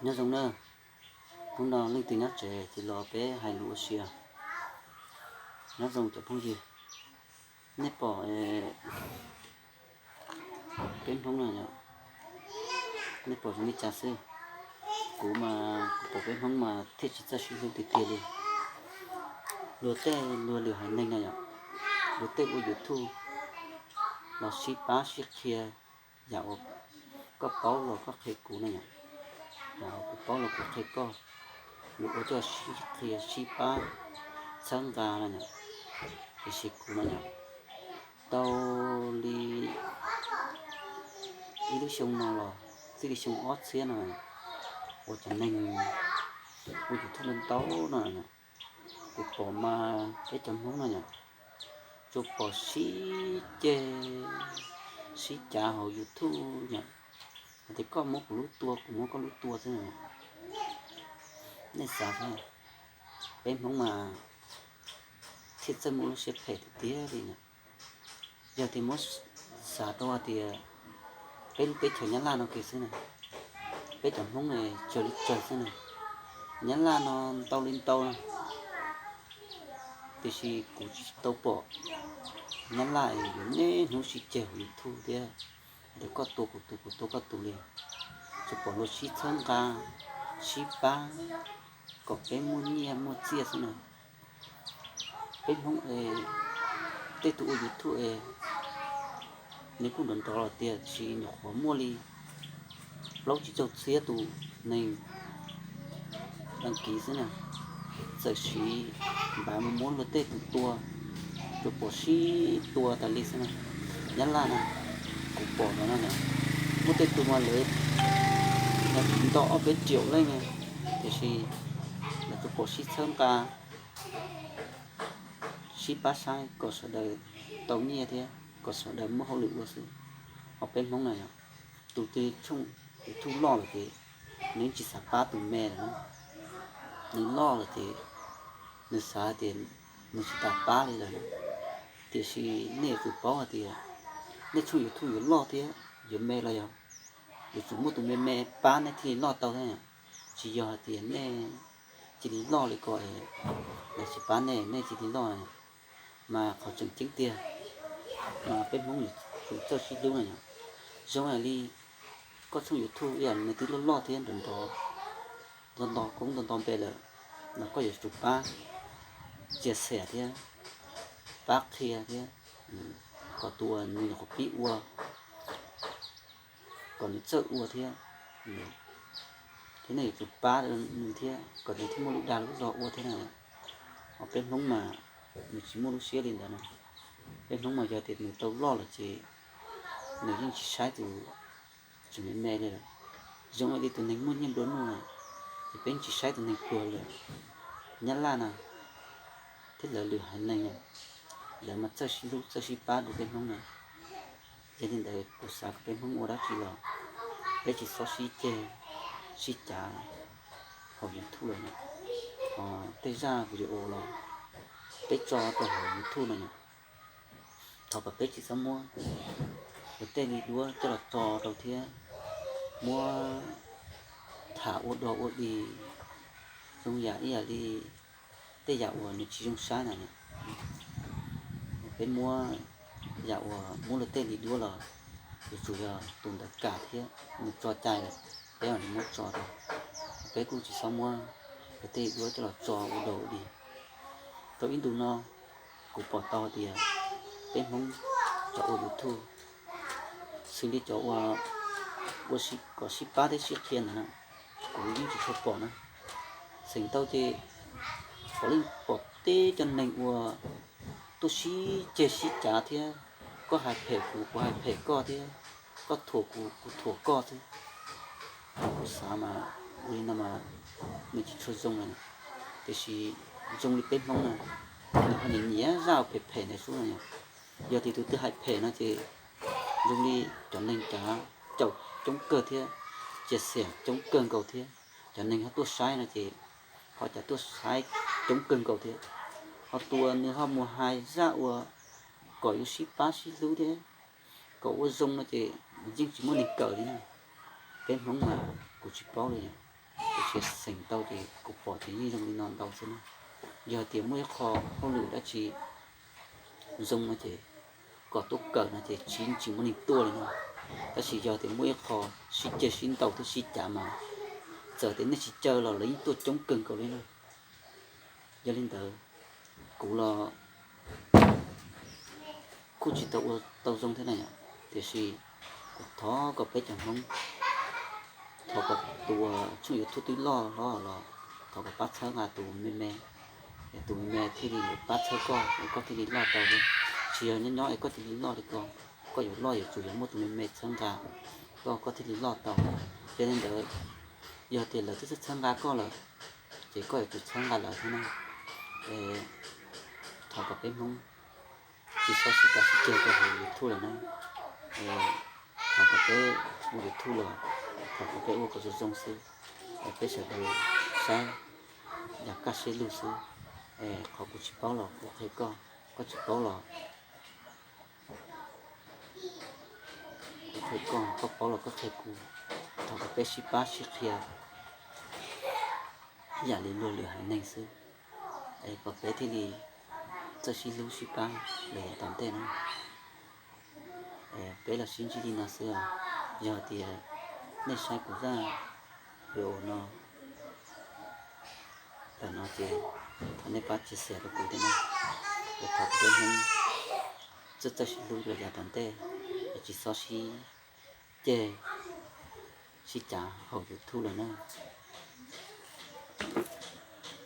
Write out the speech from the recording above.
Nyob zoo na, hnub no leej twg nyob tsev ces los peb hais lus ua si. Nyob zoo cov phooj ywg, nej pom peb Hmoob no yom, nej pom zoo li cas xwb? Kuv mas kuv pom peb Hmoob mas thiaj tsis txawj sib hlub tiag tiag li. Luag tej luag lwm haiv neeg no yom, luag tej ua YouTube los sib pab sib qhia, yam uas koj paub los koj qhia kuv no yom, yam uas kuv paub los kuv qhia koj, luag ua coj sib qhia sib pab txhawb nqa no yom. Tiam sis kuv no yom, tau li ib lub xyoo no los txij li xyoo ob txhiab no, ua cov neeg ua YouTube ntau ntau no, kuv pom mas peb cov Hmoob no yom, tsuas pom sib ceg sib cav hauv YouTube yom, hais tias koj muab kuv lub tua kuv muab koj lub tua xwb. Nej xav saib, peb Hmoob mas thiaj txawj muaj lub siab phem tiag tiag li na. Yog tias muab xav rau hais tias peb lub teb chaws Nyab Laj no kiag xwb na, peb cov Hmoob tsawg li tsawg xwb na, Nyab Laj no ntau li ntau na. Tiam sis kuv tsis tau pom Nyab Laj yuav niaj hnub sib ceg hauv YouTube thiab, hais tias koj tua kuv tus kuv tua koj tus li. Tsuas pom luag sib txhawb nqa, sib pab kom peb muaj nyiaj muaj txiaj xwb na. Peb Hmoob es tej tus ua YouTube es nws kuj nrov nrov los tiag, tiam sis nyuam qhuav muaj li plaub tsib caug txhiab tus neeg đăng ký xwb na. Txawm siv npav mus muab luag tej tus tua, tsuas pom sib tua tas li xwb na. Nyab Laj na, kuv pom no na, muaj tej tus mas lawv nto ob peb triệu leej na, tiam sis lawv tsuas pom sib txhawb nqa, sib pab saib kom sawv daws tau nyiaj thiab kom sawv daws muaj hauj lwm ua xwb. Ho peb Hmoob na yom, tus twg tshooj YouTube loj lawm ces nws yeej tsis xav pab tus me lawm na. Nws loj lawm ces nws xav tias nws tsis tas pab li lawm na. Tiam sis nej yuav tsum paub hais tias nej tshooj YouTube yuav loj thiab yuav me los yog yuav tsum muaj tus me me pab nej thiaj li loj tau thiab. Tsis yog hais tias nej cia li loj li ko, lawv tsis pab nej, nej cia li loj. Mas qhov tseem ceeb tiag mas peb Hmoob yuav tsum txawj sib hlub na yom. Zoo li koj tshooj YouTube ib yam li nws twb loj loj thiab nrov nrov, nto nto koob nto nto npe lawm, mas koj yuav tsum pab chia sẻ thiab pab qhia thiab, kom tus uas nws nyuam qhuav pib ua kom nws txawj ua thiab, thiab nej yuav tsum pab nws thiab kom nws thiaj muaj lub dag lub zog ua thiab na. Ho peb Hmoob mas nws tsis muaj lub siab li ntawd na. Peb Hmoob mas yog tias nws tau loj lawm ces nws yeej tsis saib tus tseem me me li lawm. Zoo li tus neeg muaj nyiaj nplua nuj na, ces peb tsis saib tus neeg pluag lawm. Nyab Laj na thiab lawv lwm haiv neeg na, lawv mas txawj sib hlub txawj sib pab dua peb Hmoob na. Yog li ntawd kuv xav kom peb Hmoob ua dab tsi los peb tsis txhob sib ceg sib cav hauv YouTube lawm na. Ho tej zaj video los peb tso rau hauv YouTube no yom, thov kom peb tsis txhob muab luag tej li duab coj los tso rau thiab muab tham ua dog ua dig zoo yam ib yam li tej yam uas nws tsis zoo saib na. Peb muab yam uas muab luag tej li duab los yuav tsum yog tus ntawd kam thiab nws tso cai lawm, peb mam li muab tso rau. Peb kuj tsis txhob muab luag tej li duab coj los tso ua dog ua dig. Rau ib ntu no kuv pom tau hais tias peb Hmoob cov ua YouTube, xws li cov ua, ua kom sib pab thiab sib qhia ntawd na, kuv yeej tsis tshua pom na. Xeem tau ces pom leej pom teb cov neeg uas tuaj sib ceg sib cav thiab, koj hais phem kuv, kuv hais phem koj thiab, koj thuam kuv, kuv thuam koj xwb. Kuv xav mas ua li no mas nws tsis tshua zoo na. Tiam sis zoo li peb Hmoob na, nws ho nyiam nyiam zaj phem phem ntawd xwb na. Yog tias tus twg hais phem no ces zoo li cov neeg cav caum coob kawg thiab, chia sẻ coob kawg nkaus thiab, cov neeg ho tuaj saib no ces ho cav tuaj saib coob kawg nkaus thiab. Ho tus uas nws ho mus hais zaj uas kom yuav sib pab sib hlub thiab kom ua zoo no ces yeej tsis muaj neeg kawm li na. Peb Hmoob mas kuv tsis paub li os. Siav xeem tau ces kuv pom ces yeej zoo li no ntau xwb na. Yog tias muaj ib qho hauj lwm dab tsi zoo no ces kom tuaj kawm no ces tsis tsis muaj neeg tuaj li no. Tab sis yog tias muaj ib qho sib ceg sib ntaus thiab sib cav mas txawm tias nej tsis caw los lawv yeej tuaj coob kawg nkaus li na. Yog li ntawd, kuv los kuj tsis tau ua tau zoo thiab na yom, tiam sis kuv thov kom peb cov Hmoob, thov kom tus uas tshooj YouTube twb loj hlob los thov kom pab txhawb nqa tus me me, es tus me me thiaj li yuav pab txhawb koj es koj thiaj li loj tau. Tsis yog nyob nyob es koj cia li loj li ko, koj yuav loj yuav tsum yog muaj tus me me txhawb nqa koj, koj thiaj li loj tau. Yog li ntawd, yog tias lawv twb txhawb nqa koj lawm, ces koj yuav tsum txhawb nqa lawv thiab na. Es thov kom peb Hmoob tsis txhob sib cav sib ceg rau hauv YouTube lawm na. Es thov kom peb ua YouTube los thov kom peb ua kom zoo zoo xwb, es peb sawv daws saib yam kaj siab lug xwb. Es qhov kuv tsis paub los kuv qhia koj, koj tsis paub los kuv qhia koj, koj paub los koj qhia kuv. Thov kom peb sib pab sib qhia ib yam li luag lwm haiv neeg xwb, es kom peb thiaj li txawj sib hlub sib pab los yav tom ntej na. Es peb los sib ntsib li no xwb os. Yog tias nej saib kuv zaj video no tag no ces thov nej pab txiav txim rau kuv thiab na. Es thov kom peb Hmoob txawj txawj sib hlub los yav tom ntej, es tsis txhob sib ceg sib cav hauv YouTube lawm na.